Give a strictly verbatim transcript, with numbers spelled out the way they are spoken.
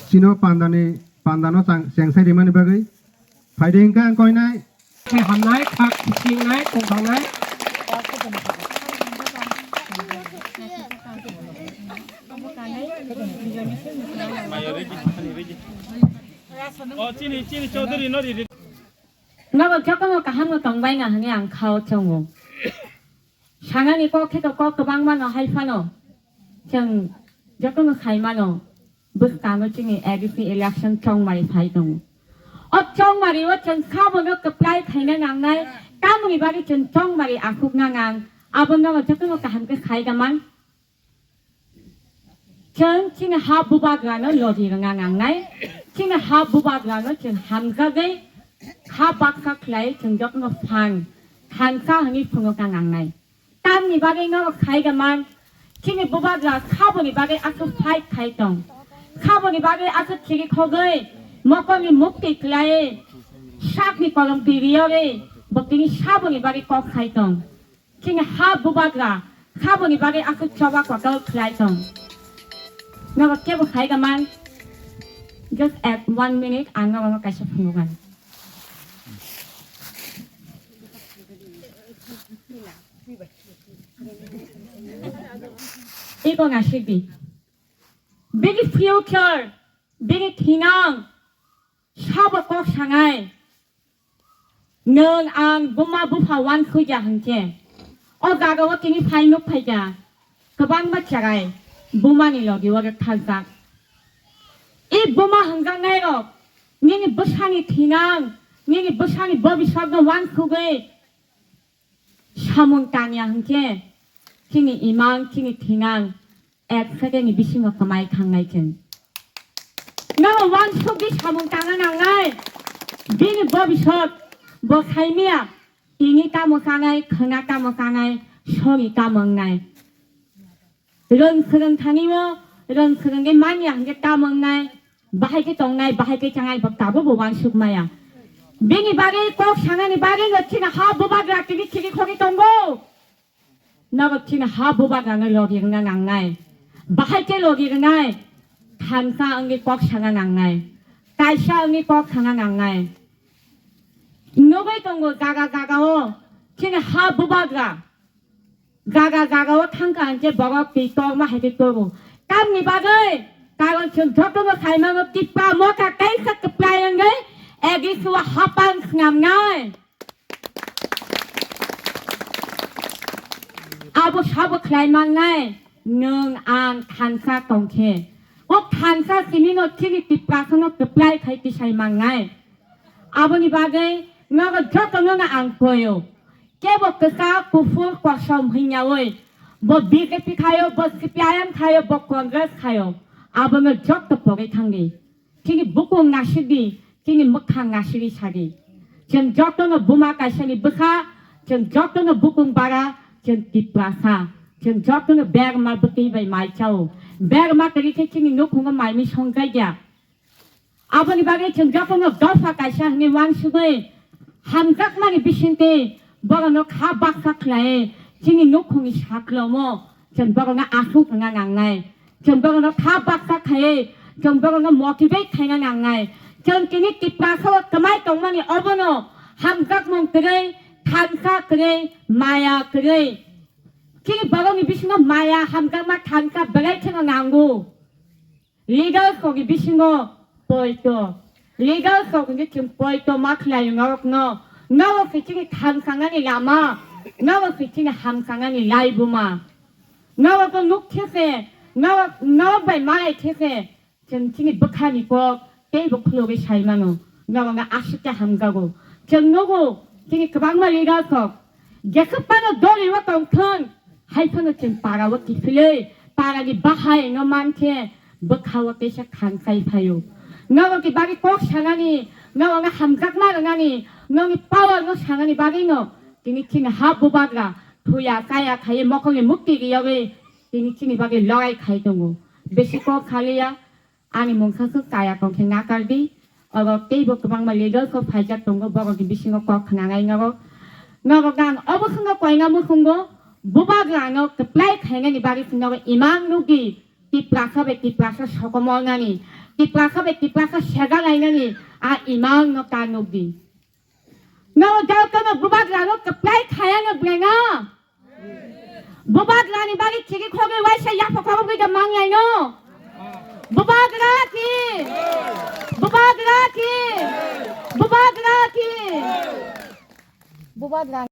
Chino pandani, pandano chang-, chengsai rimani bagwi. Phaidi hwnkha ang koinai. Khe hamnai, khak singnai, tongthangnai. O chini, chini Chaudhary no ri. Nogo jotono kaham no tongbai na hwnwi ang khao chongo. Sanani kok khe to kok kwbangma no hai phano. Chwng jotono sai mano. Bwskango chini A D C election chongmari phai tongo. O chongmari o chwng sabono kwplai khaina nangnai, tamoni bagwi chwng chongmari aswkna nang, abo nogo jotono kaham khe sai da man. Chwng chini ha bubagrano logi rwna nangnai, chini ha bubagrano chwng hamjagwi ha baksa khlai chwng jotono phan thansa hwnwi phunukna nangnai. Tamni bagwi norok sai da man, chini bubagra saboni bagwi aswk fight khai tong. Saboni bagwi aswk khiri khogwi, mokolni mukti kwlaiwi, sakni kolom twi riyogwi, bo tini saboni bagwi kok sai tong. Chini ha bubagra saboni bagwi aswk choba kotor khlai tong. Norok kebo sai da man, just at one minute, ang norokno kaisa phunukgani. Iko ngasik di. Bini future, bini thinang, sabo kok sanai. Nwng ang buma bupha uansukya hwnkhe, o jagao tini phai nuk phaikha, kwbangma cherai bumani logi o rwkthajak. I buma hwnjaknairok, nini bwsani thinang, nini bwsani bobiswkno uansugwi samung tangya hwnkhe, chini imang, chini thinang, ek second ni bisingo kwmai thangnai chwng. Nono uansukgwi samung tangna nangnai. Bini bobiswt bo saimaya, tini tamo chanai, khwna tamo chanai, sori tamo wngnai. Rwng swrwng thani o, rwng swrwngwi manya hwnkhe tamo wngnai, bahai khe tongnai, bahai khe chanai, bo tabukbo uansuk maya. Bini bagwi kok sanani bagwi no chini ha bubagra tini khiri khogwi tongo. Nogo chini ha bubagrano logi rwna nangnai. Bahai khe logi rwnai. Thansa wngwi kok sana nangnai. Kaisa wngwi kok sana nangnai. Nugwi tongo jaga jagao chini ha bubagra. Jaga jagao thangkha hwnkhe borok twi tokma hai khe togo. Tamni bagwi? Karon chwng jotono saimango Tipra Motha kaisa kwplai wngwi A D C o hapang swnamnai. Abo sabo khlai mannai, nwng ang thansa tongkhe. O thansa simino chini Tiprasano kwplai khai tisai mannai. Aboni bagwi nogo jotono no ang koyo. Kebo kwchak, kuphur, kosom hwnyaui. Bo B J P khayo, bo C P I M khayo, bo Congress khayo. Abono joto pogwi thangdi. Chini bukung nasikdi, chini mwkhang nasigwi sadi. Chwng jotono buma kaisani bwkha, chwng jotono bukung bara, chwng Tiprasa. Chwng jotono berma bwtwi bai mai chao. Berma kwrwi khe chini nukhungo mai mi songjakya. Aboni bagwi chwng jotono dopha kaisa hwnwi uansugwi hamjakmani bisingtwi borokno kha baksa khlai chini nukhungni saklomo chwng borokno aswk wngna nangnai. Chwng borokno kha baksa khaiwi chwng borokno motivate khaina nangnai. Chwng tini Tiprasao kwmai tongmani obono hamjakmung kwrwi, thansa kwrwi, maya kwrwi. Chini borokni bisingo maya hamjakma thansa belai kheno nango. Leader kokni bisingo poito. Leader kokni chwng poito ma khlai norokno. Norok se chini thansa nani lama. Norok se chini hamsa nani laibuma. Norok to nuk khe se, norok, norok bai malai khe se, chwng chini bwkhani kok teibo khulogwi sai mano. Norokno aswk khe hamjago. Chwng nugo, chini kwbangma leader kok. Jeswk phano doli o tongthwng, hai phano chwng para o kiphilwi, para ni bahai no mankhe, bwkha o teisa khansai phaio. Norok ni bagwi kok sanani, norok no hamjakma rwnani, norok ni power no sanani bagwi no, tini chini ha bubagra, thuya kaya khaiwi mokol ni mukti riyogwi, tini chini bagwi lorai khai tongo. Besi kok khaliya, ani mungsa swk kaya tong khe nakar di. Oro teibo kwbangma leader kok phaijak tongo, borok ni bisingo kok khnanai norok. Norok ang obo swngno koina muchungo, bubagra no kwplai khainani bagwi swngno imang nukdi, Tiprasa bai Tiprasa sokomornani, Tipra kha bai Tipra kha sega lainani a imang no ta nukdi. No jao kama bubagra no kaplai khaya no bwreno. Bubagra ni bari chiri khogi waisa yapha khogi da manglai no. Bubagra ki. Bubagra ki. Bubagra ki. Bubagra